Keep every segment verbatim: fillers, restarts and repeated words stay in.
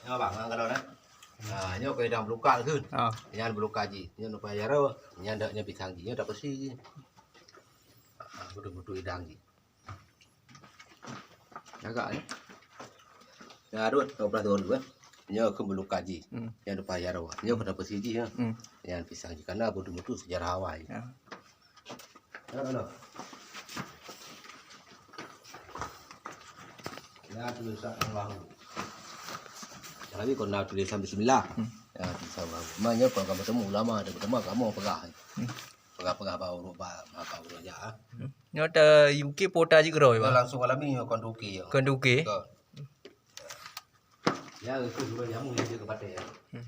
Nyoe bang, ngon galon, eh. Ha, nyoe keu idang beuluka kheun. Ha. Nyan beuluka jih. Nyoe nupaya jaroe, nyan dak nyoe pisang jih. Nyoe dak peusi jih. Ha, beutôi-beutôi idang jih. Jaga, eh. Nyoe dua belas tahun dulu, eh. Nyoe keu beuluka jih. Hmm. Nyan nupaya jaroe. Nyoe keu dak peusi jih, ya. Hmm. Nyan pisang jih. Karena beutôi-beutôi sejarah awai. Ya. Halo. Ya, tulisan Allahu. Tapi kon na tulisan bismillah. Hmm. Ya, tulisan Allahu. Maknanya kon ka bertemu ulama, ada bertemu kamu peugah. Hmm. Peugah-peugah bak ureueng, bak, bak ureueng jak, ah. Hmm. Nyoe ta U K pota jih keudroe, Bang? Langsung alami nyoe kon U K, ya. Kon U K? Kon. Ya, itu dua jamu yang dia kepatai, ya. Hmm.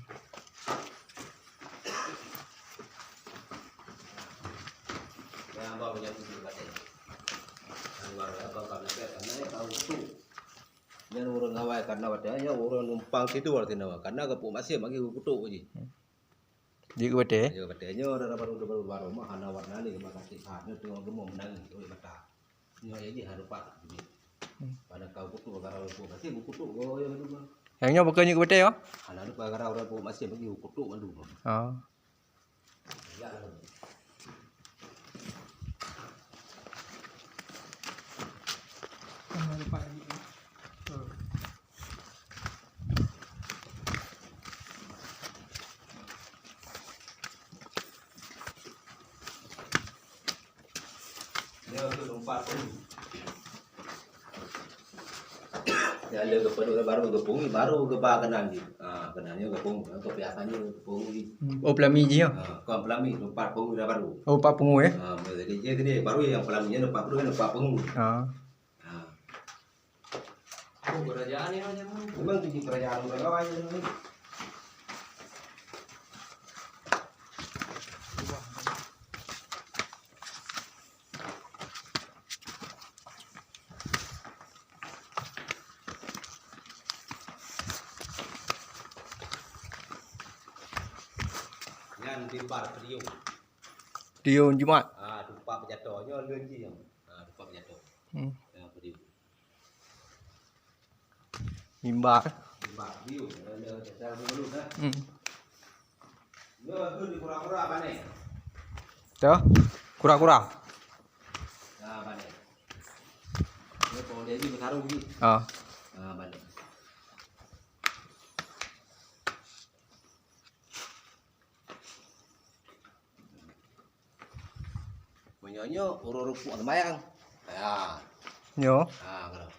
Yang abang punya tu dia kepatai. Yang baru apa, apa, apa, karena dia tahu betul. Nyan ureueng awai karena watèe nyan ureueng numpang tidur di sinoe, karena geupeumaséh bagi geukutok jih. Hmm. Jeuet keu batèe? Jeuet keu batèe. Nyoe dara barô, dara barô, barô mah hana warna ni, maka sifat nyoe teungoh geumoe meunangis, oi mata. Nyoe jadi harus pat. Hmm. Pada kau kutuk, kalau kutuk, pasti kutuk kau, ya, betul. Nyang nyoe bukan jeuet keu batèe, oh? Hana lupa gara orang pun masih bagi kutuk malu. Oh. Ya. Ya, tu tempat tu. Ya, le geupeuduek baru geupungui, baru geuba keunan jih. Ha, keunan nyoe geupungui, keubiasaan nyoe geupungui. Hmm. Oh, peulami jih, ya? Ha, kon peulami, tempat pungui dah baru. Oh, tempat pungui, eh? Ha, jadi, jadi baru yang peulami nyoe tempat pungui, tempat pungui. Ha. Ha. Oh, kerajaan ni macam mana? Memang tujuh kerajaan orang lain ni. Nyan mimbar Triueng. Triueng Jumat. Ah, tempat peujato. Nyoe leuen jih nyoe. Ah, tempat peujato. Hmm. Ya, Triueng. Mimbar. Mimbar. Triueng. Ada, ada, ada dulu, dah. Hmm. Nyoe tu di kura-kura pane. Toh? Kura-kura. Ah, pane. Nyoe pon dia ni bersarung ni. Ah. Ah, pane. Meunyoe nyoe ureueng rupuk seumayang. Ya. Nyoe. Ha, kalau.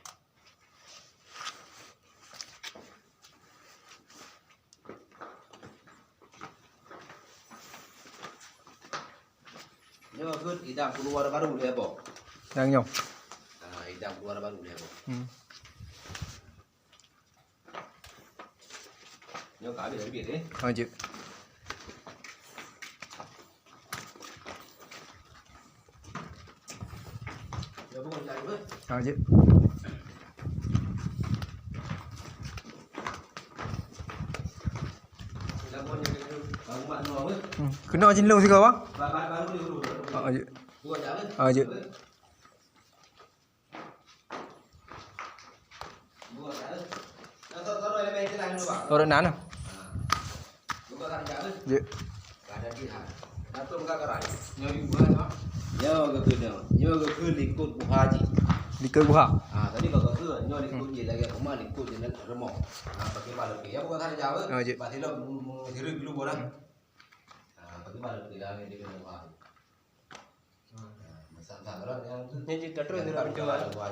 Nyoe keuh idang keuluwa baru lé boh. Nyang nyoe. Ha, idang keuluwa baru lé boh. Hmm. Nyoe ka habéh, habéh, eh. Ha, jeuet. Ha, jeuet. Hmm. Keunoe cit lôn sigoe, Bang? Ha, jeuet. Ha, jeuet. Ureueng nan. Jeuet. Nyoe geukheun nyoe. Nyoe geukheun likot buha jih. Likot buha. Ha, tadi bak geukheun nyoe likot jih lagèe rumah likot jih rumoh. Ha, pakai balok. Ya, bukan saja jaweueb. Ha, jeuet. Pasti lo, mu-, mu-, siri dulu orang. Ha, pakai balok dia, dia kena buha. Nyan cit tatreun di dalam pintu.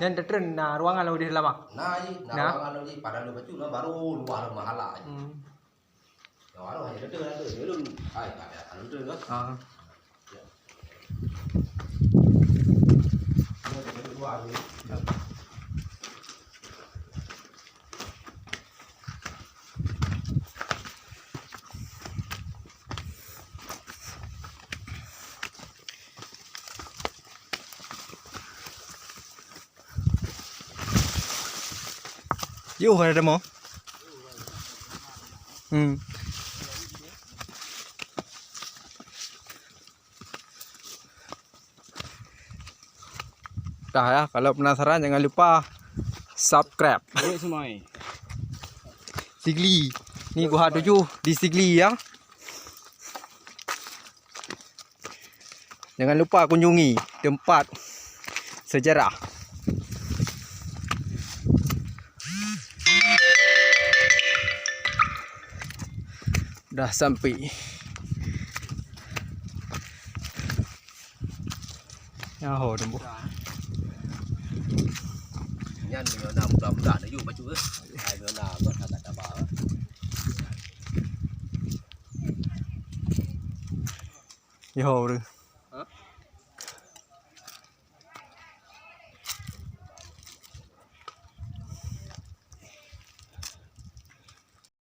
Nyan tatreun na ruangan lom di dalam ah? Na, i, na ruangan lom di, padahai lom bacut, na baru luah lom mahala. Hmm. Ya, baru hanya tatreun, tatreun. Belum, ai, tak ada, tatreun, kan? Ah. Ya. Ya, tatreun luar ni. Ya. Yuh, ada demo. Hmm. Dah ya, kalau penasaran jangan lupa subscribe. Baik semua. Sigli. Ni gua tuju di Sigli ya. Jangan lupa kunjungi tempat sejarah. Dah sampai. Nyaho dum. Nyan meunyoe na muda-muda na yue bacut eh. Hai meunyoe na buat kata-kata. Nyaho dum.